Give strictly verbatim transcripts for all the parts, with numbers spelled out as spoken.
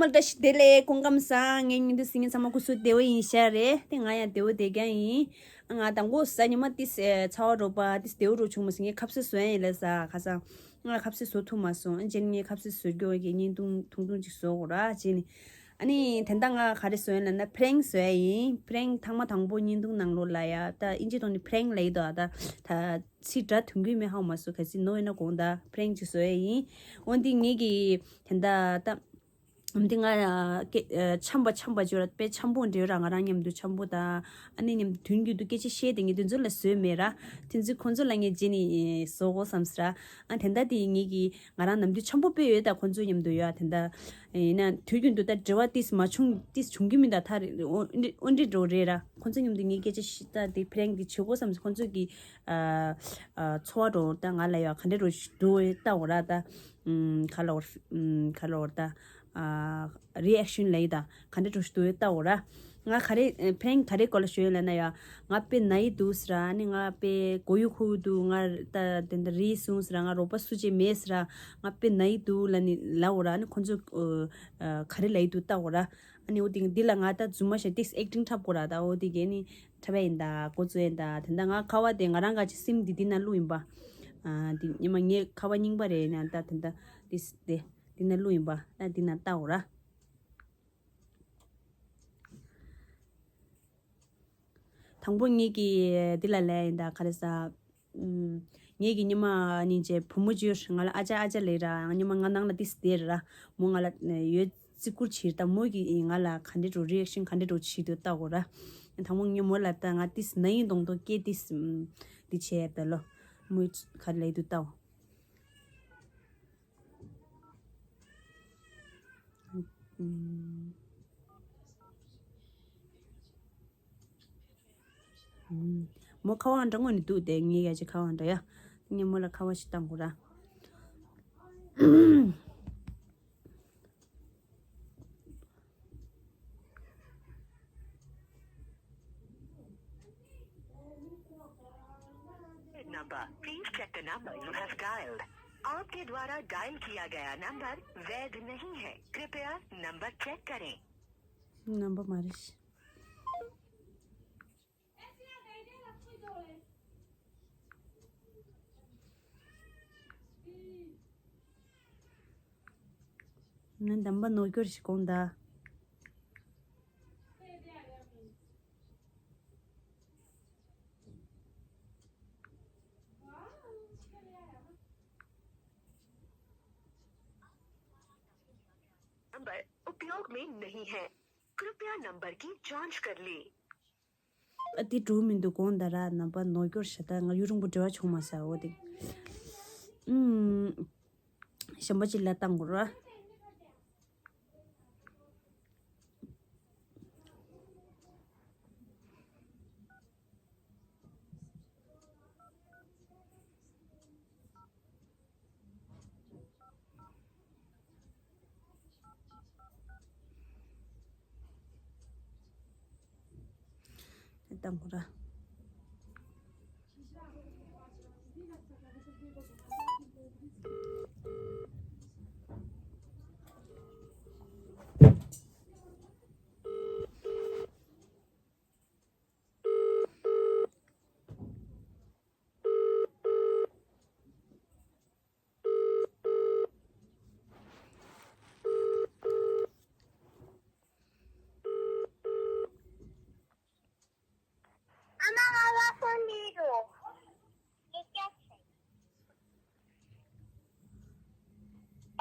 བཀྲ་ཤིས་བདེ་ལེགས། སྐུ་ཁམས་བཟང་། ངའི་བརྙན་ཐུང་གཟིགས་མཁན་ཚང་མ་སྐུ་གཟུགས་བདེ་བོ་ཡིན་ཤག་རེད་དེ། ང་ཡང་བདེ་བོ་བསྡད་ཀྱང་ཡིན། ང་དང་པོ་ཟ་ཉི་མ་ཏིས་ཚ་བ་རོགས་པ་ཏིས་བདེ་བོ་རོགས་བྱུང་མ་སོང་། ངས་ཁ་ཟས་བཟོ་ཡ་ཡིན་ལབ་ཟ་ཁ་སང་། ང་ཁ་ཟས་བཟོ་ཐུབ་མ་སོང་། ཨ་ནི་ངས་ཁ་ཟས་བཟོ་རྒྱུ་གི་བརྙན་ཐུང་ཐུང་ཐུང་ཅིག་བཟོ་དགོས་ར་བྱས་ནས། ཨ་ནི་དེ་འདྲ་ང་ག་རེ་བཟོ་ཡིན་ལབ་ན་པི་རེང་བཟོ་ཡ་ཡིན། པི་རེང་ཐེངས་མ་དང་པོ་བརྙན་ཐུང་ནང་ལོགས་ལ་ཡ་ད་ཨིན་ཇི་ཐོག་ནས་པི་རེང་ལབ་ཡོད་དོ། ད་ད་ཚིག་སྒྲ་ཐོན་གྱི་མེད་ཧ་གོ་མ་སོང་། གལ་སྲིད་ནོར་ཡོད་ན་དགོངས་དག་པི་རེང་ཅིག་བཟོ་ཡ་ཡིན། འོན་ཏེ་ངེད་ཀྱི་དེ་འདྲ་ད། འདི་ང་ཨ་སྐད་ཨ་འཆམ་པ་འཆམ་པ་བརྗོད་ར་དཔེ་འཆམ་པོ་འདྲ་ར། ང་རང་མཉམ་དུ་འཆམ་པོ་དང་ཨ་ནི་མཉམ་དུ་དུས་རྒྱུན་དུ་སྐད་ཆ་བཤད་དེ་ངས་དེ་ཚོ་ལ་བཟོས་མེད་ར། དེ་ཚོ་ཁོང་ཚོ་ལ་ངས་རྗེས་ནས་བཟོ་དགོས་བསམ་སྲ། ཨ་དེ་འདྲ་དེ་ངེད་ཀྱི་ང་རང་ནམ་དུས་འཆམ་པོ་དཔེ་ཡོད་ད་ཁོང་ཚོ་མཉམ་དུ་ཡོད། ཨ་དེ་འདྲ་ཡིན་ན་དུས་རྒྱུན་དུ་ད་འབྲེལ་བ་ཏིས་མ་བྱུང་ཏིས་བྱུང་གི་མིན་ད་ཐ་རེ་དབོན་དབོན་འདྲེ་འགྲོ་རེད་ར། ཁོང་ཚོ་མཉམ་དུ་ངས་སྐད་ཆ་བཤད་ད་དེ་པི་རེང་དེ་བྱེད་དགོས་བསམ་སྲ། ཁོང་ཚོ་གི་ཨ་ཨ་ཚོར་བ་འགྲོ་ད་ང་ལ་ཡོད་ག་འདྲ་འགྲོ་འདུག་ལྟ་འོ་ར་ད། ཨམ་ག་ལ་འོ་ཨམ་ག་ལ་འོ་ད། ཨ་རི་ཨེག་ཤན་ལབ་ཡི་ད་ག་འདྲ་འགྲོ་ཞིག་འདུག་ལྟ་འོ་ར། ང་ག་རེ་ཨ་པི་རེང་ག་རེ་སྐོར་ལ་ཞུ་ཡོད་ལབ་ན་ཡ། ང་དཔེ་ན་ཡི་འདུག་ཟེར་ར། ཨ་ནི་ང་དཔེ་མགོ་ཡུ་འཁོར་འདུག་ང་ད་དེ་འདྲ་རེད་གསུངས་ཟེར་ར། ང་རོགས་པ་སུ་གཅིག་མེད་ཟེར་ར། ང་དཔེ་ན་ཡི་འདུག་ལབ་ནི་ལབ་འོ་ར། ཨ་ནི་ཁོང་ཚོ་ཨ་ག་རེ་ལབ་ཡི་འདུག་ལྟ་འོ་ར། ཨ་ནི་འོ་དེ་འདི་ལ་ང་ད་རྫུན་མ་བཤད་ཏིས་ཨེག་ཊིང་འཁྲབ་དགོས་ར། ད་འོ་དེ་གས་ནི་འཁྲབ་ཡ་ཡིན་ད་འགོ་བཙུགས་ཡ་ཡིན་ད། དེ་འདྲ་ང་ཁ་བ་དེ་ང་རང་ག་ཅིག་སིམ་འདི་འདི་ན་བླུགས་ཡིན་པ། ཨ་འདི་ཉི་མ་ངའི་ཁ་བ་རྙིང་པ་རེད་ན་ད་དེ་འདྲ་ཏིས་དེ། འདི་ན་བླུགས་ཡིན་པ་ན་འདི་ན་ལྟ་འོ་ར། དང་པོ་ངེད་ཀྱི་འདི་ལ་ལས་ཡིན་ད་ག་རེ་ཟ། ཨུམ། ངེད་ཀྱི་ཉི་མ་ནི་ཅེ་བུ་མོ་ཅིག་ཡོད་རེད། ང་ལ་ཨ་ཅག་ཨ་ཅག་ལབ་ར། ཉི་མ་ང་ནང་ལ་ཏིས་བསྡད་ར། མོ་ང་ལ་ཡོད་བརྩི་བཀུར་བྱེད་ད། མོ་གིས་ང་ལ་ག་འདྲ་འགྲོ་རི་ཨེག་ཤན་ག་འདྲ་འགྲོ་བྱེད་དུ་ལྟ་འོ་ར། དང་པོ་ངས་མོ་ལ་ལྟ་ང་ཏིས་ན་ཡིན་མདོག་མདོག་སྐད་ཏིས་འདི་བྱས་ད་ལོ། མོས་ག་རེ་ལབ་དུ་ལྟ་འོ། མོ་ཁ་བ་འདྲ་དངོས་ནས་འདུག་སྟེ། ངས་ཡ་ཅིག་ཁ་བ་འདྲ་ཡ། ངས་མོ་ལ་ཁ་བ་ཞིག་བཏང་དགོས་ར། number, please check the number you have dialed। आपके द्वारा डायल किया गया नंबर वैध नहीं है। कृपया नंबर चेक करें। नंबर मारिस। ང་འདམ་པ་ནོར་སྐྱོར་ཞིག་གོང་ད། नंबर उपयोग में नहीं है। कृपया नंबर की जांच कर लें। ཨ་དེ་འགྲོ་མི་འདུག་གོང་ད་ར། ནམ་པ་ནོར་སྐྱོར་ཞེ་དྲག་ང་ཡུན་རིང་པོ་འབྲེལ་བ་བྱུང་མ་ཟ་འོ་དེ། ཨུམ། གཞན་པ་ཅིག་ལ་བཏང་དགོས་ར།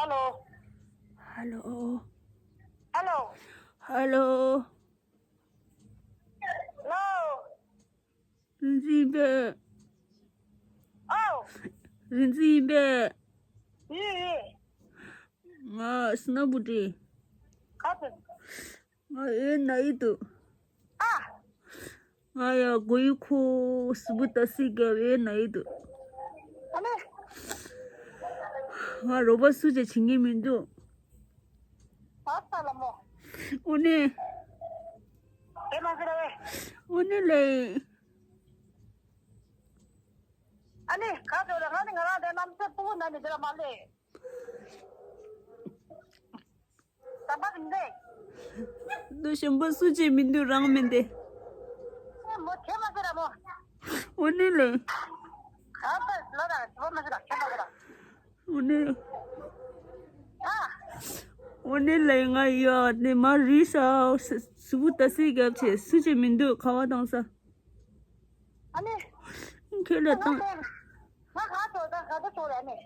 Hello. Hello. Hello. Hello. རིན་འཛིན་པས། ཨོ། རིན་འཛིན་པས། ཡེ་ཡེ། ང་སྣ་བུ་ཏི། ཁ་ཏི། ང་ཨེ་ན་ཡི་དུ། ཨ། ང་ཡ་གོ་ཡི་ཁོ་སི་བུ་ཏ་སི་ག་ཨེ་ན་ཡི་དུ། ཨ་ནི། ང་རོགས་པ་སུ་ཅེ་བྱེད་ངེས་མི་འདུག་ཨ་ས་ལ་མོ། ཨོ་ནི། ཨེ་མ་ཟེར་བས། ཨོ་ནི་ལེ། ཨ་ནི་ཁ་ཏི་ལ་ང་ནི་ང་རང་དེ་རྣམ་སྲས་སྤུ་གུ་ན་ནི་དེ་ལ་མ་ལེ། ཟམ་པ་མི་འདུག་དུ་གཞོན་པ་སུ་བྱེད་མི་འདུག་རང་མིན་ཏེ། མོ་བྱེད་མ་ཟེར་ར་མོ། འོ་ནི་ལེ། ག་པར་ལོ་ར་བྱེད་མ་ཟེར་ར་བྱེད་མ་ཟེར་ར། འོ་ནི། ཨ། འོ་ནི་ལེ་ང་ཡ་ནི་མ་རི་ས་སུ་བུ་ཏ་སི་རྒྱབ་ཆེ་སུ་བྱེད་མི་འདུག་ཁ་བ་བཏང་ས། ཨ་ནི། ཁྱོད་ལ་བཏང་། ང་ག་ཚོད་ད་ག་ཚོད་ཚོད་ར་ནི།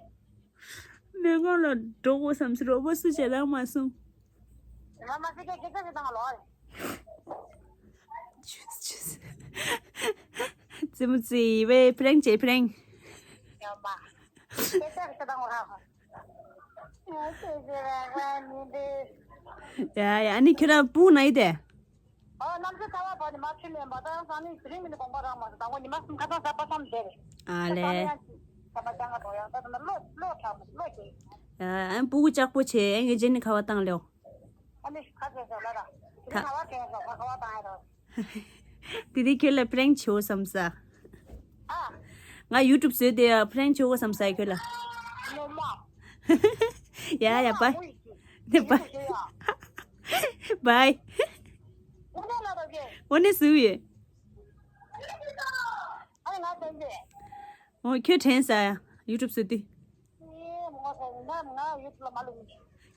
མེ་ངོ་ལ་འགྲོ་དགོས་བསམ་སི་རོ་བོ་སུ་བྱེད་རང་མ་སོང་། ང་མ་སི་ཀེ་ཀེ་ཚ་ཞིག་བཏང་ལོ། ཅུས་ཅུས། ཙི་མུ་ཙི་བེ་ཕྲེང་ཅེ་ཕྲེང་། ཡོད་མ། ཀེ་ཚ་ཞིག་བཏང་ལོ། ཡ་ཡ་ཨ་ནི་ཁྱོད་རང་སྤུ་ན་ཡི་དེ། ཨོ་གནམ་གཤིས་ཚ་བ་བ་ནི་མ་ཆུ་མེད་པ་ད་སང་ནི་དེ་རིང་མི་ནི་དགོངས་པ་རང་མ་སོང་ད་ངོ་ཉི་མ་གསུམ་ཁ་སང་གཟའ་པ་སངས་བསྡད་རེད། ཨ་ལེ། ད་ཡང་ཅི་ད་པ་ཅང་ག་དོ་ཡང་ད་ད་ལོ་ལོ་དྲག་པོ་ལོ་ཅི། ཨ་ཨ་སྤུ་གུ་ལྕགས་པོ་བྱས་ཨེ་ངེ་ཇེ་ནི་ཁ་བ་བཏང་ལེའོ། ཨ་ནི་ཁ་ཟེར་ཟེར་ལ་ར་དེ་རིང་ཁ་བ་དྲན་སོང་ཁ་ཁ་བ་བཏང་ཡ་རོ། དེ་དེ་ཁྱོད་ལ་ཕྲེང་བྱེད་འོ་བསམ་ས། ཨ། ང་ཡུ་ཊུབ་བཟོས་ཏེ་ཕྲེང་བྱེད་འོ་བསམ་ས་ཁྱོད་ལ། ནོ་མ། ཡ་ཡ་བའི། ནེ་བའི། བའི། འོ་ནེ་སུ་ཡི། འོ་ཁྱོད་དྲན་ས་ཡ་ཡུ་ཊུབ་བཟོས་ཏེ།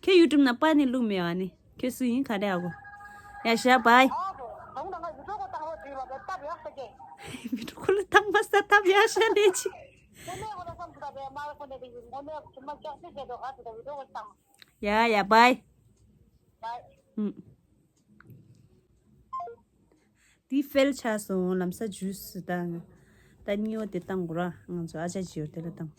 ཁྱོད་ཡུ་ཊུབ་ནང་པ་ནི་བླུགས་མེད་བ་ནི་ཁྱོད་སུ་ཡིན་ག་རེ་ཨ་གོ། ཡ་ཤ་བའི། མི་འགྲོ་ཁོ་ལ་ཐང་མ་ས་ཐབས་ཡ་ཤ་ནས་ཅི། ཡ་ཡ་བའི། དེ་ཕེལ་ཆགས་སོང་ལམ་སང་ཇུས་སུ་བཏང་། ད་སྨྱོ་དེ་བཏང་དགོས་ར་ང་ཚོ་ཨ་ཅག་ཅིག་ཡོད་དེ་ལ་བཏང་།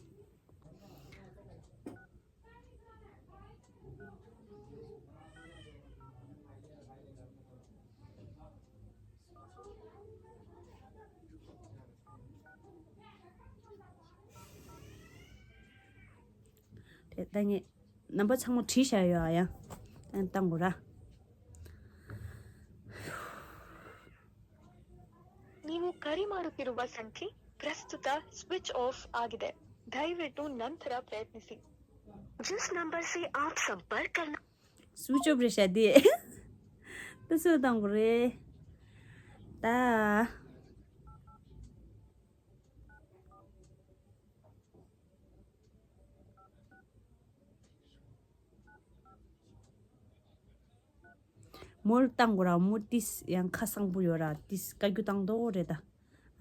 དེ་ད་ངས་རྣམ་པ་ཚང་མ་བྲིས་བཞག་ཡོད་ཨ་ཡ། ཨ་བཏང་དགོས་ར། ನೀವು ಕರೆ ಮಾಡುತ್ತಿರುವ ಸಂಖ್ಯೆ ಪ್ರಸ್ತುತ ಸ್ವಿಚ್ ಆಫ್ ಆಗಿದೆ. ದಯವಿಟ್ಟು ನಂತರ ಪ್ರಯತ್ನಿಸಿ. जिस नंबर से आप संपर्क करना སུ་ཅོབ་རེ་ཤ་དེ། ཏུ་སུ་དང་པོ་རེད། ད། མོལ་བཏང་དགོས་ར་མོ་ཏིས་ཡང་ཁ་སང་པོ་ཡོད་ར་ཏིས་བཀའ་རྒྱུ་བཏང་དོ་རེད་ད།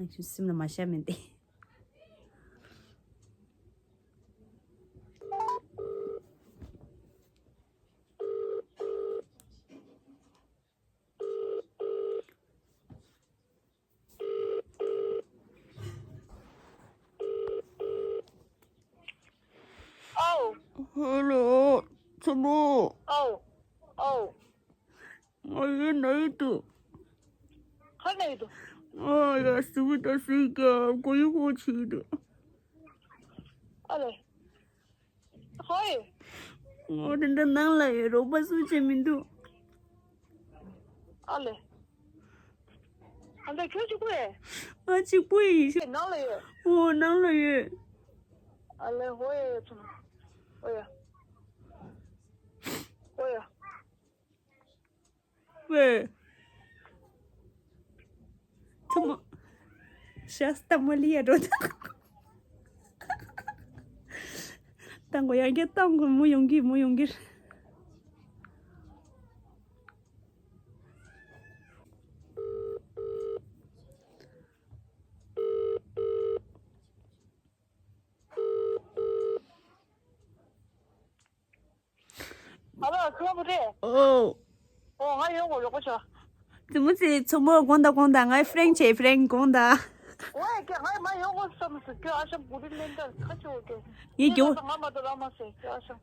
ཨ་ཁྱོད་སེམས་ལ་མ་བཞག་མིན་ཏེ། ཨའོ། ཧེ་ལོ། ཚ་མོ། ཨའོ། ཨའོ། ང་ཡིན་ན་ཡིན་དུ། ཁ་ན་ཡིན་དུ། ཨ་ཡ་སུ་བི་ད་སུ་ཀ་གོ་ཡུ་གོ་ཆི་དུ། ཨ་ལེ། ཧོ་ཡེ། ངོ་དེ་འདྲ་ནང་ལ་ཡོད་རོགས་པ་སུ་བྱེད་མི་འདུག་ཨ་ལེ། ཨ་འདྲ་ཁྱོད་གཅིག་པུ་ཡེ། ང་གཅིག་པུ་ཡིན་ཤག་ནང་ལ་ཡོད། ཨོ་ནང་ལ་ཡོད། ཨ་ལེ་ཧོ་ཡེ་ཡོད་ཚུལ། ཨོ་ཡ། ཨོ་ཡ། ཝེ། ཚུ་མོ། ཤ་སྟག་མ་ལི་ཡ་འགྲོ་ད། ཏང་གོ་ཡར་རྒྱས་ཏང་གོ་མོ་ཡོང་གི་མོ་ཡོང་གི། ཨ་ལོ། ཁྱོད་མོ་རེད། ཨོ། ཨོ་ང་ཡོང་གོ་ཡོང་གོ་ཆོ། དེ་མོ་ཚེ་ཚོ་མོ་དགོང་དག་དགོང་དག་ང་ཧྥི་རེང་ཆེ་ཧྥི་རེང་དགོང་དག་ཨོ་ཡ་ཀྱ་ང་མ་ཡོང་གོ་བསམ་སོང་ཀྱ་ཨ་ཤམ་གུ་རི་ལེན་ད་ཁ་ཆོ་ཀྱ། ངས་ཀྱ། ང་མ་ད་ར་མ་སེ་ཀྱ་ཨ་ཤམ།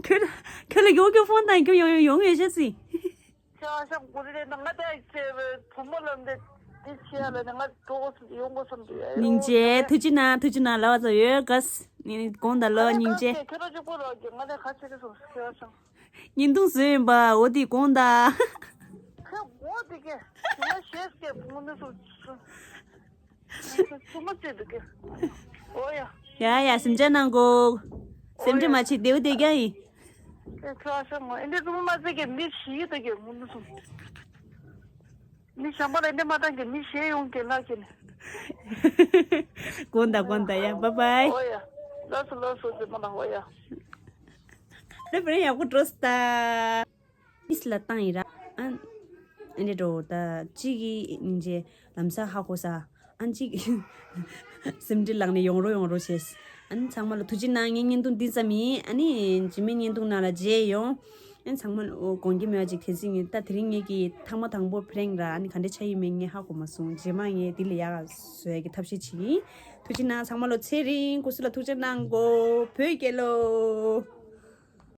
ཁྱོད་ཁྱོད་ལ་ཡོང་ཀྱ་ཧྥོན་དང་ཀྱ་ཡོང་ཡོང་ཡོང་ཡོད་ཤ་སི། ཁྱེད་ཨ་ཤམ་གུ་རི་རེད་ན་ང་དེ་ཁྱེད་བུ་མོ་ལ་འདི་འདི་ཆེ་ཡ་ལ་ནི་ང་འགྲོ་དགོས་སམ་ཡོང་དགོས་སམ་འདི་ཡ། སྙིང་རྗེ་ཐུགས་རྗེ་གནང་ཐུགས་རྗེ་གནང་ལ་བ་ཚོ་ཡོད་ག་ནི་དགོང་དག་ལ་སྙིང་རྗེ། ཁྱེད་ར་གཅིག་པོ་ར་གི་ང་ནི་ཁ་ཆེ་གི་སོང་ཁྱེད་ཨ་ཤམ། ཉིན་ཐུང་བཟོས་ཡིན་པ་འོ་དེ་དགོང་དག་ཁྱེད་འོ་དེ་གི་ང་ཤེས་གི་ངོ་ནི་སོང་སོང་། སུ་མ་བརྩེ་འདུག་གི། ཨོ་ཡ། ཡ་ཡ་སེམས་ཅན་ནང་གོ། སེམས་ཁྲལ་མ་བྱེད་བདེ་བོ་བསྡད་རྒྱུ་ཡིན། ཁྱོད་ཨ་ཤ་ངོ་ཨེ་འདྲ་རུ་མ་ཚེ་གི་མི་ཞིག་ཡོད་དོ་གི་མུ་མུ་སུ། མི་གཞན་པ་ལ་ཨེ་འདྲ་མ་བཏང་གི་མི་ཞེ་ཡོང་གི་ལ་གི་ནི། དགོངས་དག་དགོངས་དག་ཡ། བཱའི་བཱའི། ཨོ་ཡ། ལགས་སོ་ལགས་སོ་ཟེར་མ་ལ་ཨོ་ཡ། རེ་བ་རེ་ཡག་པོ་འགྲོ་སྟ། ཨིས་ལ་བཏང་ཡིན་ར། ཨ་ཨེ་འདྲ་འགྲོ་ད་གཅིག་གི་ཉིན་རྗེ་ལམ་སང་ཧ་གོ་ས། ཨ་ནི་གཅིག་སེམས་ཁྲལ་ལངས་ནས་ཡོང་རོགས་ཡོང་རོགས་བྱས། ཨ་ནི་ཚང་མ་ལ་ཐུགས་རྗེ་གནང་། ངའི་བརྙན་ཐུང་འདི་ཙམ་ཡིན། ཨ་ནི་རྗེས་མའི་བརྙན་ཐུང་ནང་ལ་མཇལ་ཡོང་། ཨ་ནི་ཚང་མ་ལ་དགོངས་འགལ་མེད་པ་ཅིག་དེ་ཟིན་ཡིན། ད་དེ་རིང་ངེད་ཀྱི་ཐེངས་མ་དང་པོ་ཕྲེང་ར། ཨ་ནི་ག་འདྲ་ཆགས་ཡིན་མིན་ངས་ཧ་གོ་མ་སོང་། རྗེས་མ་ངས་འདི་ལས་ཡག་བཟོ་ཡ་གི་ཐབས་ཤེས་བྱེད་ཡིན། ཐུགས་རྗེ་གནང་། ཚང་མ་ལ་ཚེ་རིང་སྐུ་གཟུགས་ལ་ཐུགས་རྗེ་གནང་གོ། བོད་རྒྱལ་ལོ།